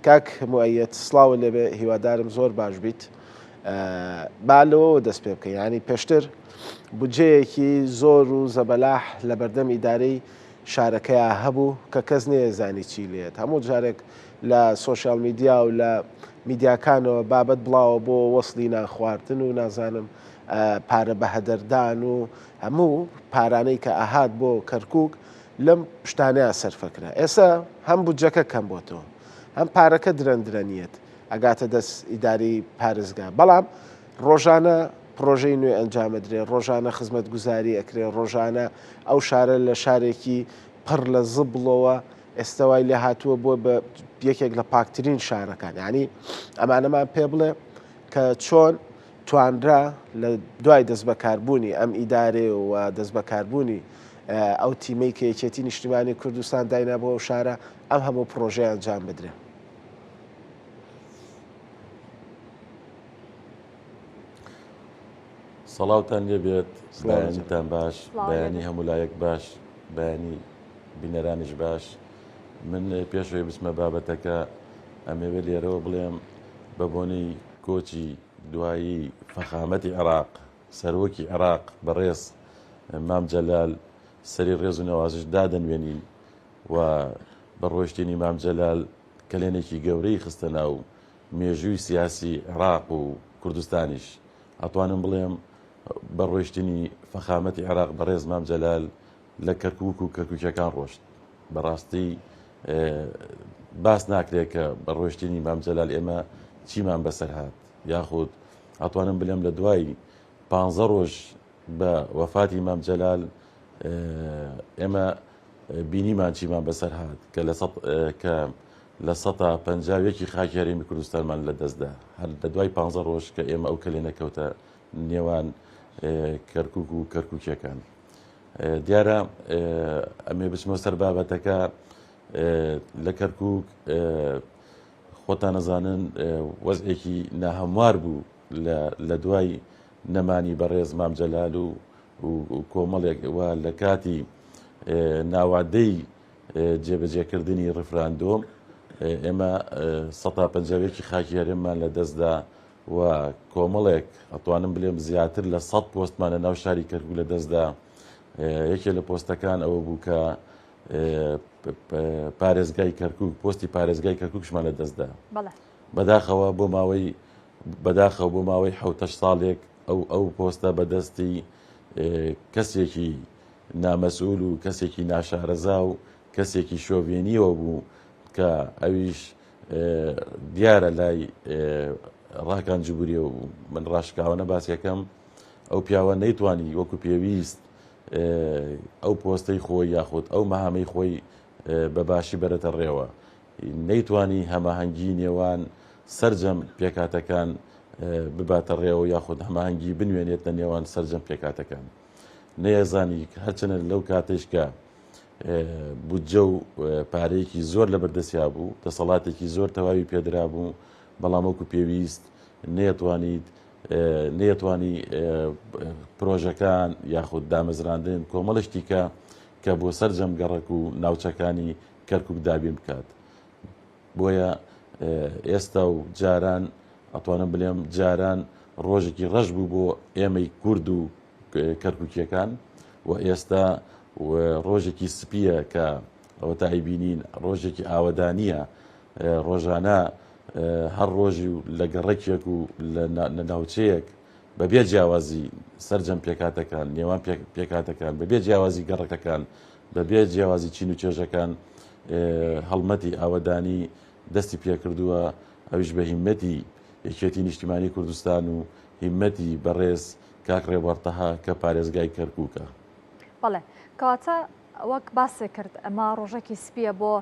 کاک موئەیەد سڵاوت لێبێ هیوادارم زۆر باش بیت. با لەوەوە دەست پێ بکەین یانی پێشتر بودجەیەکی زۆر و زەبەلاح لە بەردەم ئیدارەی شارەکەیا هەبوو کە کەس نەیەزانی چی لێت هەموو جارێک لە سۆشیال میدیا و لە میدیاکانەوە بابەت بڵاوە بۆ وەسڵی نان خواردن و نازانم پارە بەهەدەردان و هەموو پارانەی کە ئەهات بۆ کەرکک لەم شتانەیان سەرفەکرا ئێستا هەم بودجەکە کەم بۆتەوە هەم پارەکە درەن درەنیەت ئەگاتە دەست ئیداری پارێزگا بەڵام ڕۆژانە پڕۆژەی نوێ ئەنجامەدرێ ڕۆژانە خزمەتگوزاری ئەکرێ ڕۆژانە ئەو شارە لە شارێکی پڕ لە زبڵەوە ئێستا وای لێ هاتووە بۆ بە یەکێک لە پاکترین شارەکان یعنی ئەمانەمان پێ بڵێ کە چۆن توانرا لە دوای دەستبەکاربوونی ئەم ئیدارەیە و دەستبەکاربوونی ئەو تیمەی کە یەکێتی نیشتیمانی کوردستان داینا بۆ ئەو شارە ئەم هەموو پڕۆژەیە ئەنجام بدرێ. سڵاوتان لێبێت بەیانیتان باش بەیانی هەموو لایەک باش بەیانی بینەرانیش باش من پێشەوەی بچمە بابەتەکە ئەمەوێت لێرەوە بڵێم بە بۆنەی کۆچی دوایی فەخامەتی عێراق سەرۆکی عێراق بەڕێز مام جەلال سەری ڕێز و نەوازش دادەنوێنین و بە ڕۆیشتنی مام جەلال کەلێنێکی گەورەی خستە ناو مێژووی سیاسی عێراق و کوردستانیش. ئەتوانم بڵێم بە ڕۆیشتنی فەخامەتی عێراق بەڕێز مام جەلال لە کەرکوک و کەرکوکیەکان ڕۆشت. بەڕاستی باس ناکرێت کە بە ڕۆیشتنی مام جەلال ئێمە چیمان بەسەر هات یاخود ئەتوانم بلێم لە دوای پانزە ڕۆژ بە وەفاتی مام جەلال ئێمە بینیمان چیمان بەسەر هات کە لە کە لە سەتا 51 خاکی هەرێمی کوردستانمان لە دەستدا هەر لە دوای پ ڕۆژ کە ئێمە ئەو کەلێنە کەوتە نێوان کەرکک و کەرککیەکان دیارە ئەمێ بچمە سەر بابەتەکە لە کەرکک خۆتان نەزانن وەزعێکی ناهەموار بوو لە دوای نەمانی بەڕێز مام جەلال و کۆمەڵێک و لە کاتی ناوادەی جێبەجێکردنی ڕفراندۆم ئێمە سەتا پەنجاوێکی خاکی هەرێممان لە دەستدا و کۆمەڵێک ئەتوانم بلێم زیاتر لە سە پۆستمان لە ناو شاری کەرکوک لە دەستدا یەکێ لە پۆستەکان ئەوە بوو کە پارێزگای کەرکک پۆستی پارێزگای کەرککشمان لە دەستدا بەداخەوە بۆ ماوەی بەداخەوە بۆ ماوەی حوتەش ساڵێک ئەو ئەو پۆستە بەدەستی کەسێکی نامەسئول و کەسێکی ناشارەزا و کەسێکی شۆڤێنیەوە بوو کە ئەویش دیارە لای ڕاکان جبوریەوە بوو من ڕاشکاوانە باسیەکەم ئەو پیاوە نەیتوانی وەکو پێویست ئەو پۆستەی خۆی یاخود ئەو مەهامەی خۆی بە باشی بەرێتە ڕێوە نەیتوانی هەماهەنگی نێوان سەرجەم پێکهاتەکان بباتە ڕێوە یاخود هەماهەنگی بنوێنێت لە نێوان سەرجەم پێکهاتەکان. نەیەزانی هەرچەنە لەو کاتەیش کە بودجە و پارەیەکی زۆر لە بەردەستیا بوو، دەسەڵاتێکی زۆر تەواوی پێدرابوو، بەڵام وەکو پێویست نەیەتوانیت نەیەتوانی پرۆژەکان یاخود دامەزراندن کۆمەڵە شتی کە کە بۆ سەرجەم گەڕەک و ناوچەکانی کەرکوک دابین بکات بۆیە ئێستا و جاران ئەتوانم بلێم جاران ڕۆژێکی ڕەش بوو بۆ ئێمەی کورد و کەرکوکیەکان و ئێستا ڕۆژێکی سپیە کە ئەوە تا ئەیبینین ڕۆژێکی ئاوەدانیە ڕۆژانە هەر ڕۆژی و لە گەڕەکێک و لە ناوچەیەک بەبێ جیاوازی سەرجەم پێکاتەکان نێوان پێکاتەکان بەبێ جیاوازی گەڕەکەکان بەبێ جیاوازی چین و چێژەکان هەڵمەتی ئاوەدانی دەستی پێکردووە ئەویش بە هیمەتی یەکێتی نیشتیمانی کوردستان و هیمەتی بەڕێز کاک ڕێبوار تەها کە پارێزگای کەرکووکە. بەڵێ کەواتە وەک باست کرد ئەمە ڕۆژێکی سپییە بۆ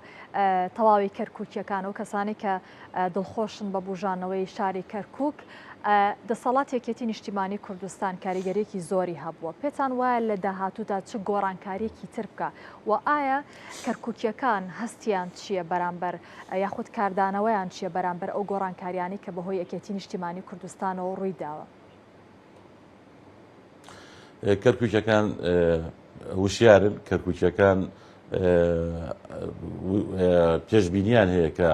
تەواوی کەرکووکییەکان و کەسانی کە دڵخۆشن بە بوژانەوەی شاری کەرکووک. دەسەڵات یەکێتی نیشتیمانی کوردستان کاریگەریەکی زۆری هەبووە پێتان وایە لە داهاتوودا چ گۆڕانکاریەکی تر بکە و ئایا کەرکووکیەکان هەستیان چییە بەرامبەر یاخود کاردانەوەیان چییە بەرامبەر ئەو گۆڕانکاریانەی کە بەهۆی یەکێتی نیشتیمانی کوردستانەوە ڕووی داوە؟ کەرکووکیەکان وشیارن، کەرکووکیەکان پێشبینیان هەیە کە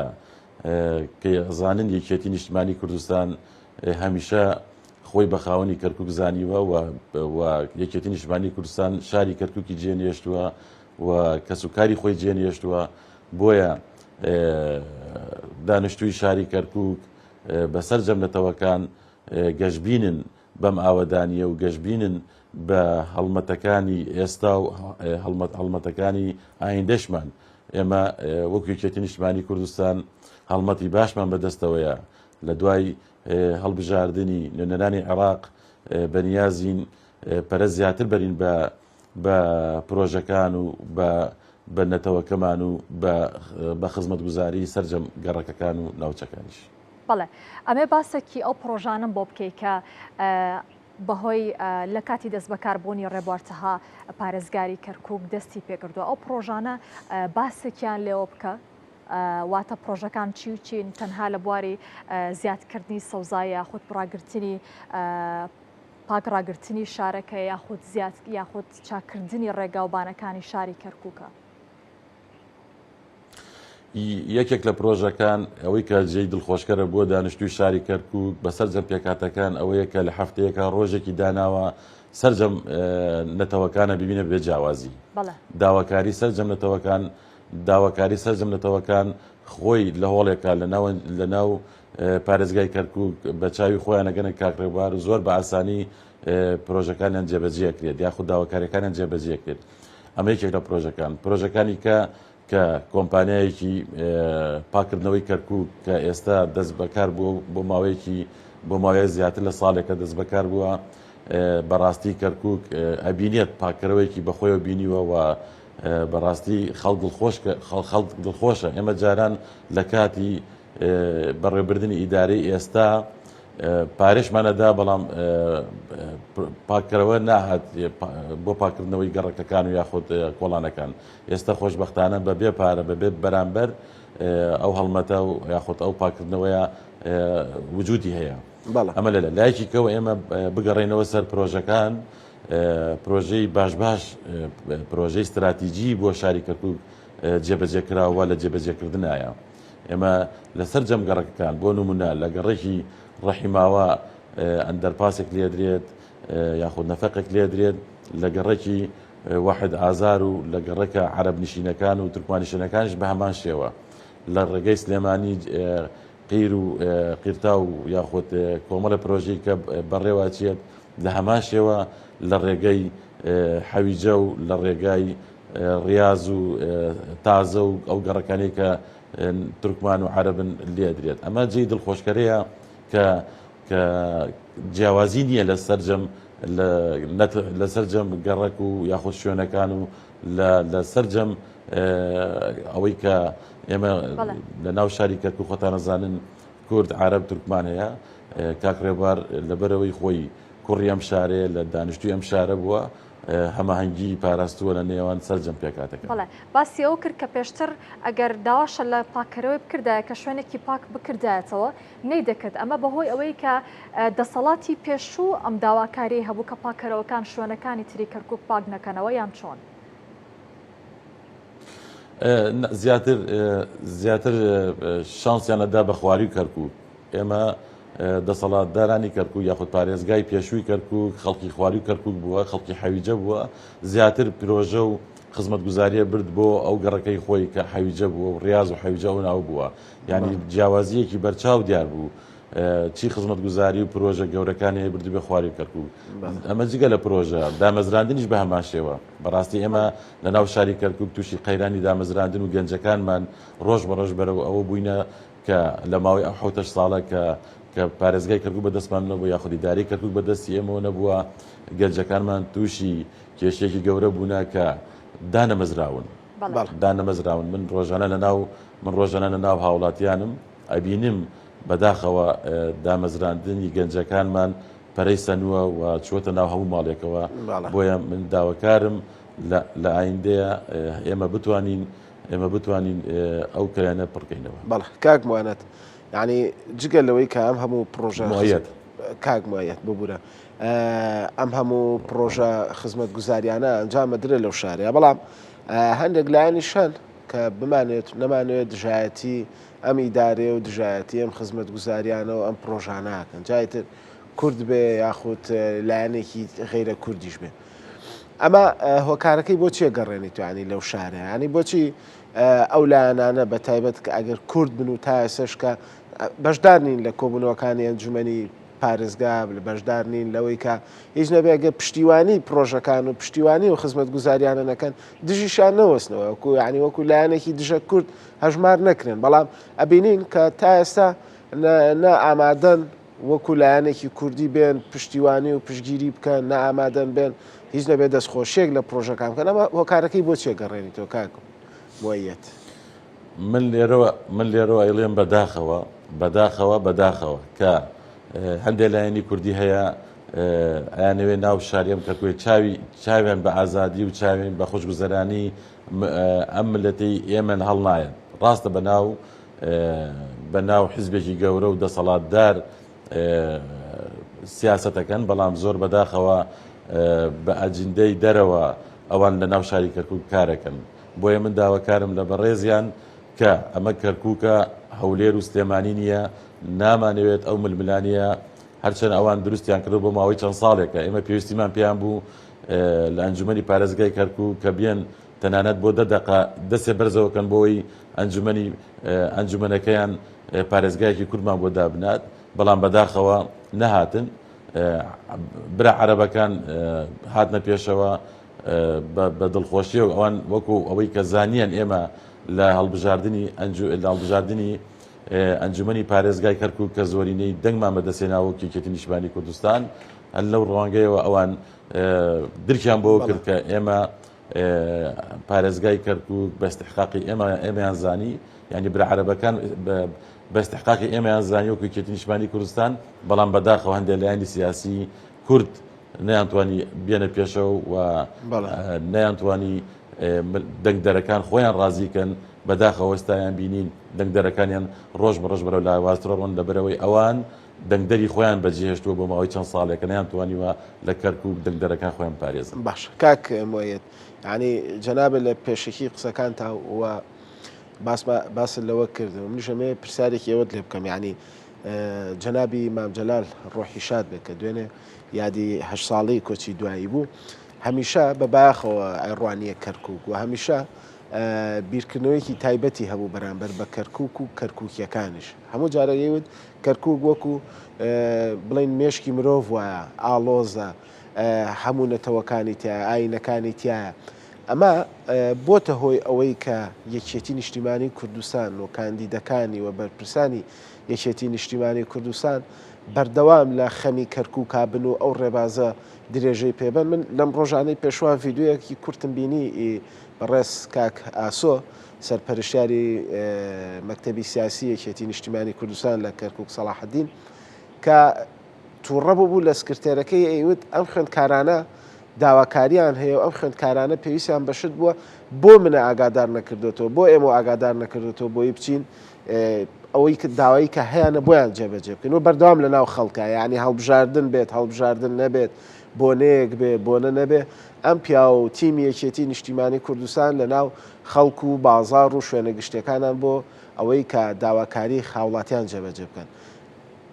کە زانن یەکێتی نیشتمانی کوردستان هەمیشە خۆی بە خاوەنی کەرکک زانیوە و یەکێتی نیشتمانی کوردستان شاری کەرککی جێنێشتووە و کەسوکاری خۆی جێنێشتووە بۆیە دانیشتووی شاری کەرکک بە سەرجەم نەتەوەکان گەشببینن بەم ئاوەدانیە و گەشببینن بە هەڵمەتەکانی ئێستا و هەڵمەت هەڵمەتەکانی ئایندەشمان ئێمە وەکو یەکێتی نیشتمانی کوردستان هەڵمەتی باشمان بەدەستەوەیە لە دوای هەڵبژاردنی نوێنەرانی عێراق بەنیازین پەرە زیاتر بەرین بە بە پرۆژەکان و بە بە نەتەوەکەمان و بە بە خزمەتگوزاری سەرجەم گەڕەکەکان و ناوچەکانیش. بەڵێ ئەمێ باسێکی ئەو پڕۆژانەم بۆ بکەی کە بەهۆی لە کاتی دەستبەکاربوونی ڕێبوار تەها پارێزگاری کەرکوک دەستی پێکردووە ئەو پڕۆژانە باسێکیان لێوە بکە واتە پڕۆژەکان چی و چین تەنها لە بواری زیادکردنی سەوزایی یاخود ڕاگرتنی پاک ڕاگرتنی شارەکە یاخود زیاد یاخود چاکردنی ڕێگاوبانەکانی شاری کەرکوکە. یەکێک لە پرۆژەکان ئەوەی کە جێی دڵخۆشکەرە بۆ دانیشتووی شاری کەرکوک بە سەرجەم پێکهاتەکان ئەوەیە کە لە هەفتەیەکە ڕۆژێکی داناوە سەرجەم نەتەوەکانە ببینە بێ جیاوازی داواکاری سەرجەم نەتەوەکان داواکاری سەرجەم نەتەوەکان خۆی لە هۆڵێکە لە ناو لە ناو پارێزگای کەرکک بە چاوی خۆیان ئەگەنە کاک ڕێبوار زۆر بە ئاسانی پرۆژەکانیان جێبەجێ کرێت یاخود داواکاریەکانیان جێبەجێ کرێت ئەمە یەکێک لە پرۆژەکان پرۆژەکانی کە کە کۆمپانیایەکی پاکردنەوەی کەرکک کە ئێستا دەست بەکار بووە بۆ ماوەیەکی بۆ ماوەیە زیاتر لە ساڵێکە دەست بەکار بووە بەڕاستی کەرکک ئەبینێت پاککەرەوەیەکی بەخۆیەوە بینیوە و بەڕاستی خەڵک دڵخۆش خەڵک دڵخۆشە ئێمە جاران لە کاتی بەڕێوبردنی ئیدارەی ئێستا پارێشمان ئەدا بەڵام پاککەرەوە ناهات بۆ پاکردنەوەی گەڕەکەکان و یاخود کۆڵانەکان ئێستا خۆشببختانە بە بێ پارە بەبێ بەرامبەر ئەو هەڵمەتە و یاخود ئەو پاکردنەوەیە وجودی هەیە ئەمە لە لایەکی کەەوە ئێمە بگەڕێنەوە سەر پرۆژەکان پرۆژەی باش باش پرۆژەی استراتیجی بۆ شاری کەرکک جێبەجێ کراوە لە جێبەجێکردنایە. ئێمە لە سەرجەم گەڕەکەکان بۆ نمونە لە گەڕەکی ڕەحیماوە ئەندەرپاسێک لێدرێت یاخود نەفەقێک لێدرێت لە گەڕەکی واحد ئازار و لە گەڕەکە عەرەب نشینەکان و تورکمانیشنەکانیش بە هەمان شێوە لە ڕێگەی سلێمانی قیر و قیرتا و یاخود کۆمەڵە پرۆژەی کە بەڕێوەچێت لە هەمان شێوە لە ڕێگەی حەویجە و لە ڕێگای ڕیاز و تازە و ئەو گەڕەکانەی کە تورکمان و عەرەبن لێدرێت ئەمە جێی دڵخۆشکەرەیە کە کە جیاوازی نییە لە سەرجەم لە سەرجەم گەڕەک و یاخود شوێنەکان و لە سەرجەم ئەوەی کە ئێمە لە ناو شاری کەرکوک خۆتان ئەزانن کورد عەرەب تورکمان هەیە کاک ڕێبوار لەبەرەوەی خۆی کوڕی ئەم شارەیە لە دانیشتوی ئەم شارە بووە هەماهەنگی پاراستووە لە نێوان سەرجەم پێکهاتەکان. بەڵێ باسی ئەوە کرد کە پێشتر ئەگەر داواشە لە پاککەرەوەی بکردایە کە شوێنێکی پاک بکردایەتەوە نەیدەکرد ئەمە بەهۆی ئەوەی کە دەسەڵاتی پێشوو ئەم داواکاریەی هەبوو کە پاککەرەوەکان شوێنەکانی تری کەرکوک پاک نەکەنەوە یان چۆن؟ زیاتر زیاتر شانسیان ئەدا بە خواری کەرکوک ئێمە دەسەڵاتدارانی کەرکوک یاخود پارێزگای پێشووی کەرکوک خەڵکی خواروی کەرکوک بووە خەڵکی حەویجە بووە زیاتر پرۆژە و خزمەتگوزاریە برد بۆ ئەو گەڕەکەی خۆی کە حەویجە بووە و ڕاز و حەویجە ئەو ناو بووە یعنی جیاوازیەکی بەرچاو دیار بوو چی خزمەتگوزاری و پرۆژە گەورەکانی هەیە بردی بە خواری کەرکوک ئەمە جگە لە پرۆژە دامەزراندنیش بە هەمان شێوە بەڕاستی ئێمە لە ناو شاری کەرکوک تووشی قەیرانی دامەزراندن و گەنجەکانمان ڕۆژ بە ڕۆژ بەرەو ئەوە بووینە کە لە ماوەی ئەو حەوتەش ساڵە کە کە پارێزگای کەرکوک بەدەستمان نەبوو یاخود ئیدارەی کەرکوک بەدەستی ئێمەوە نەبووە گەنجەکانمان تووشی کێشەیەکی گەورە بوونە کە دانەمەزراون دانەمەزراون من ڕۆژانە لە ناو من ڕۆژانە لە ناو هاوڵاتیانم ئەبینم بەداخەوە دامەزراندنی گەنجەکانمان پەرەی سەنووە و چووەتە ناو هەموو ماڵێکەوە بۆیە من داواکارم لە ئایندەیە ئێمە بتوانین ئێمە بتوانین ئەو کەلێنە پڕکەینەوە. بەڵێ کاک موانەت یعنی جگە لەوەی کە ئەم هەموو پڕۆژە موئەیەد. کاک موئەیەد ببورە ئەم هەموو پڕۆژە خزمەتگوزاریانە ئەنجام ئەدرێت لەو شارەیە بەڵام هەندێک لایەنیش هەن. کە بمانەوێت و نەمانەوێت دژایەتی ئەم ئیدارەیە و دژایەتی ئەم خزمەتگوزاریانە و ئەم پڕۆژانە ئەکەن جا ئیتر کورد بێ یاخود لایەنێکی غەیرە کوردیش بێ. ئەمە هۆکارەکەی بۆ چیە گەڕێنیت ینی لەو شارە ینی بۆچی ئەو لایەنانە بە تایبەت کە ئەگەر کورد بن و تا ئێسش کە بەشدار نین لە کۆبوونەوەکانی ئەنجومەنی پارێزگا بەشدار نین لەوەی کە هیچ نەبێ گەر پشتیوانی پرۆژەکان و پشتیوانی و خزمەتگوزاریانە نەکەن دژیشان نەوەستنەوە وەکو ینی وەکو لایەنێکی دژە کورد هەژمار نەکرێن بەڵام ئەبینین کە تا ئێستا نە ئامادەن وەکو لایەنێکی کوردی بێن پشتیوانی و پشتگیری بکەن نە ئامادەن بێن هیچ نەبێت دەستخۆشیەک لە پرۆژەکان بکەن ئەمە هۆکارەکەی بۆ چیە گەڕێنیتەوە کاک موەیەد؟ من لێرەوە من لێرەوە ئەیڵێم بەداخەوە بەداخەوە بەداخەوە کە هەندێ لایەنی کوردی هەیە ئەیانەوێ ناو شاری ئەم کەرکووی چاوی چاویان بە ئازادی و چاوین بە خۆشگوزەرانی ئەم ملەتەی ئێمەن هەڵنایەن ڕاستە بە ناو بە ناو حزبێکی گەورە و دەسەڵاتدار سیاسەتەکەن بەڵام زۆر بەداخەوە بە ئەجندەی دەرەوە ئەوان لە ناو شاری کەرکوک کارەکەن بۆیە من داواکارم لە بەڕێزیان کە ئەمە کەرکوکە هەولێر و سلێمانی نییە نامانەوێت ئەو ململانیە هەرچەند ئەوان دروستیان کردو بۆ ماوەی چەند ساڵێکە ئێمە پێویستیمان پێیان بوو لە ئەنجومەنی پارێزگای کەرکوک کە بێن تەنانەت بۆ دە دەقە دەستێ بەرزەوە کەن بۆی ئەنجومەنی ئەنجومەنەکەیان پارێزگایەکی کوردمان بۆ دابنات بەڵام بەداخەوە نەهاتن برا عەرەبەکان هاتنە پێشەوە بە دڵخۆشیەوە ئەوان وەکو ئەوەی کە زانیان ئێمە لە هەڵبژاردنی لە هەڵبژاردنی ئەنجومەنی پارێزگای کەرکوک کە زۆرینەی دەنگمان بەدەستهێناوە و یەکێتی نیشتمانی کوردستان هەر لەو ڕوانگەیەوە ئەوان درکیان بۆ کرد کە ئێمە پارێزگای کەرکوک بە استحقاقی ئێمە ئێمەیان زانی یعنی برا عەرەبەکان بە استحقاقی ئێمەیان زانی وەکو یەکێتی نیشتمانی کوردستان بەڵام بەداخەوە هەندێک لایەنی سیاسی کورد نەیانتوانی بێنە پێشەوە و نەیانتوانی دەنگدەرەکان خۆیان ڕازیکەن بەداخەوە ئێستایان بینین دەنگدەرەکانیان ڕۆژ بە ڕۆژ بەرەو لاوازتر ڕۆن لەبەرەوەی ئەوان دەنگدەری خۆیان بەجێهێشتووە بۆ ماوەی چەند ساڵێکە نەیانتوانیوە لە کەرکوک دەنگدەرەکان خۆیان بپارێزن. باشە کاک موەیەد یانی جەنابت لە پێشەکی قسەکانتا و باسما باست لەوە کرد و منیش ئەمەوێ پرسیارێکی ئێوەت لێ بکەم یانی جەنابی مام جەلال ڕۆحی شاد بێت کە دوێنێ یادی هەشت ساڵی کۆچی دوایی بوو هەمیشە بە بایەخەوە ئەیڕوانیە کەرکوک و هەمیشە بیرکردنەوەیەکی تایبەتی هەبوو بەرامبەر بە کەرکوک و کەرکوکیەکانیش هەموو جارێک ئەیوت کەرکوک وەکو بڵین مێشکی مرۆڤ وایە ئاڵۆزە هەموو نەتەوەکانی تایە ئاینەکانی تایە ئەمە بۆتە هۆی ئەوەی کە یەکێتی نیشتیمانی کوردستان و کاندیدەکانی و بەرپرسانی یەکێتی نیشتیمانی کوردستان بەردەوام لە خەمی کەرکوکا بن و ئەو ڕێبازە درێژەی پێبەن من لەم ڕۆژانەی پێشوە ڤیدیۆیەکی کورتم بینی بەڕێز کاک ئاسۆ سەرپەرشتیاری مەکتەبی سیاسی یەکێتی نیشتیمانی کوردستان لە کەرکوک سەڵاحەدین کە تووڕە بوو لە سکرتێرەکەی ئەیوت ئەم خوێندکارانە داواکاریان هەیە و ئەم خوێندکارانە پێویستیان بە شت بووە بۆ منە ئاگادار نەکردوێتەوە بۆ ئێمە ئاگادار نەکردوێتەوە بۆی بچین ئەوەی کە داوایی کە هەیانە بۆیان جێبەجێ بکەین و بەردەوام لە ناو خەڵکە یعنی هەڵبژاردن بێت هەڵبژاردن نەبێت بۆنەیەک بێ بۆنە نەبێ ئەم پیاو و تیمی یەکێتی نیشتیمانی کوردستان لە ناو خەڵک و بازاڕ و شوێنە گشتیەکانان بۆ ئەوەی کە داواکاری هاوڵاتیان جێبەجێ بکەن.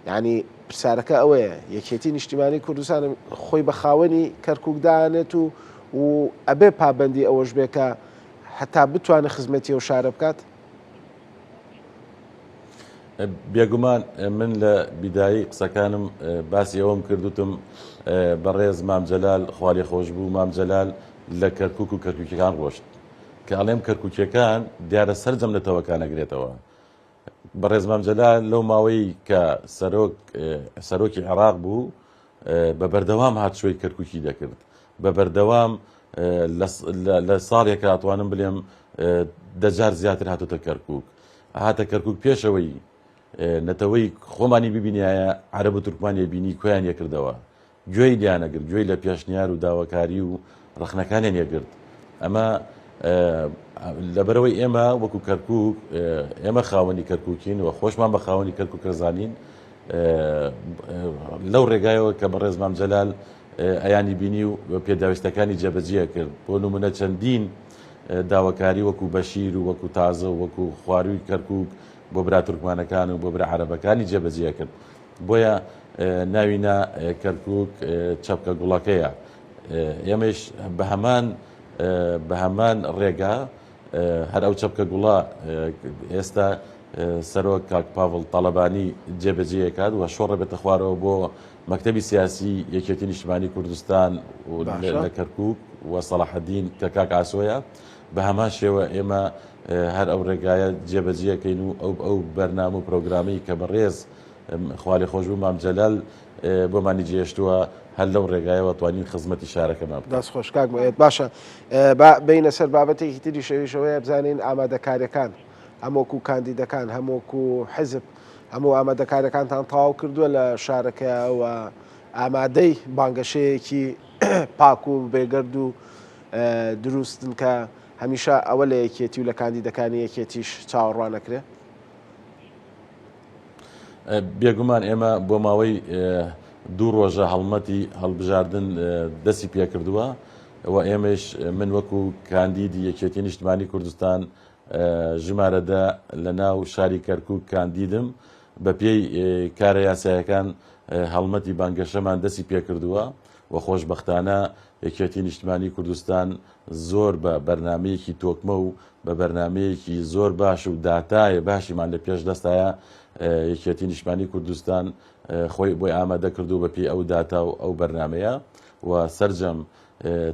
یانی پرسیارەکە ئەوەیە یەکێتی نیشتیمانی کوردستان خۆی بە خاوەنی کەرکوک دانێت و و ئەبێ پابەندی ئەوەش بێ کە هەتا بتوانێت خزمەتی ئەو شارە بکات؟ بێگومان من لە بیدایی قسەکانم باسی ئەوەم کردوتم بەڕێز مام جەلال خوالێ خۆش بوو مام جەلال لە کەرکک و کەرکوکیەکان ڕۆشت کە ئەڵێم کەرکوکیەکان دیارە سەرجەم نەتەوەکان ئەگرێتەوە بەڕێز مام جەلال لەو ماوەی کە سەرۆک سەرۆکی عێراق بوو بە بەردەوام هاتشۆی کەرکوکی دەکرد بە بەردەوام لە ساڵێکا ئەتوانم بلێم دەجار زیاتر هاتوتە کەرکک هاتە کەرکک پێشەوەی نەتەوەی خۆمانی ببینایە عرب و تورکمانی بینی کۆیان یەکردەوە گوێی لیانەگرت گوێی لە پێشنیار و داواکاری و ڕەخنەکانیان یەگرت ئەمە لەبەرەوەی ئێمە وەکو کەرکک ئێمە خاوەنی کەرککین و خۆشمان بە خاوەنی کەرکک کەزانین لەو ڕێگایەوە کە بەڕێز مام جەلال ئەیانی بینی و پێداویستەکانی جێبەجێ کرد بۆ نمونە چەندین. داواکاری وەکو بەشیر و وەکو تازە و وەکو خوارووی کەرکوک بۆ برا تورکمانەکان و بۆ برا عەرەبەکانی جێبەجێ کرد. بۆیە ناوی نا کەرکوک چەپکە گوڵەکەیە. ئێمەیش بە هەمان بە هەمان ڕێگا هەر ئەو چەپکە گوڵە ئێستا سەرۆک کاک پاڤڵ تاڵەبانی جێبەجێ کات و شۆڕە بێتە خوارەوە بۆ مەکتەبی سیاسی یەکێتی نیشتمانی کوردستان لە کەرکوک و سەڵاحەدین کە کاک ئاسۆیە بە هەمان شێوە ئێمە هەر ئەو ڕێگایە جێبەجێەکەین و ئەو ئەو بەرنامە و پرۆگرامی کە بەڕێز خوالێخۆشبوو مام جەلال بۆمانی جێهێشتووە هەر لەو ڕێگایەوە توانین خزمەتی شارەکەمان بکەین. دەست خۆش کاک موئەیەد. باشە با بێینە سەر بابەتێکی تریش ئەویش ئەوەیە بزانین ئامادەکاریەکان هەم وەکو کاندیدەکان هەم وەکو حزب هەموو ئامادەکاریەکانتان تەواو کردووە لە شارەکە و ئامادەی بانگەشەیەکی پاک و بێگەرد و دروستن کە هەمیشە ئەوە لە یەکێتی و لە کاندیدەکانی یەکێتیش چاوەڕوان ئەکرێ؟ بێگومان ئێمە بۆ ماوەی دوو ڕۆژە هەڵمەتی هەڵبژاردن دەستی پێکردووە و ئێمەش من وەکو کاندیدی یەکێتی نیشتمانی کوردستان ژمارە دە لە ناو شاری کەرکک کاندیدم بە پێی کارە یاسایەکان هەڵمەتی بانگەشەمان دەستی پێکردووە و خۆشبەختانە یەکێتی نیشتمانی کوردستان زۆر بە بەرنمەیەکی تۆکمە و بە بەرنامەیەکی زۆر باش و داتای باشیمان لە پێش دەستایە یەکێتی نیشتمانی کوردستان خۆی بۆی ئامادە کردو بە پێی ئەو داتا و ئەو بەرنمەیە و سەرجەم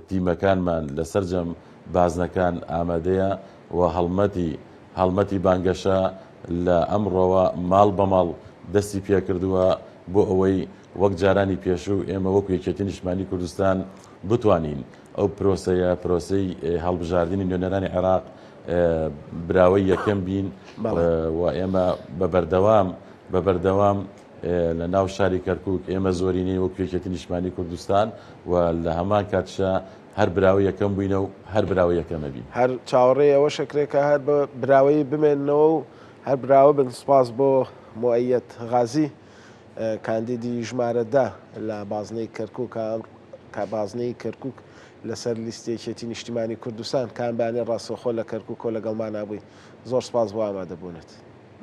تیمەکانمان لە سەرجەم بازنەکان ئامادەیە و هەڵمەتی هەڵمەتی بانگەشە لە ئەمڕۆوە ماڵ بە ماڵ دەستی پێکردووە بۆ ئەوەی وەک جارانی پێشوو ئێمە وەکو یەکێتی نیشتمانی کوردستان بتوانین ئەو پرۆسەیە پرۆسەی هەڵبژاردنی نوێنەرانی عێراق براوەی یەکەم بین و ئێمە بە بەردەوام بە بەردەوام لە ناو شاری کەرکک ئێمە زۆرینەی وەک یەکێتی نیشتمانی کوردستان و لە هەمان کاتشا هەر براوە یەکەم بووینە و هەر براوە یەکەمە بین. هەر چاوەڕێی ئەوەش ئەکرێ کە هەر بە براوەیی بمێننەوە و هەر براوە بن. سوپاس بۆ موئەیەد غازی کاندیدی ژمارە دە لە بازنەی کەرکوک کە بازنەی کەرکوک لەسەر لیستی یەکێتی نیشتیمانی کوردستان کە ئەم بەیانیە ڕاستەوخۆ لە کەرکوکەوە لەگەڵمانا بووی. زۆر سوپاس بۆ ئامادەبوونت.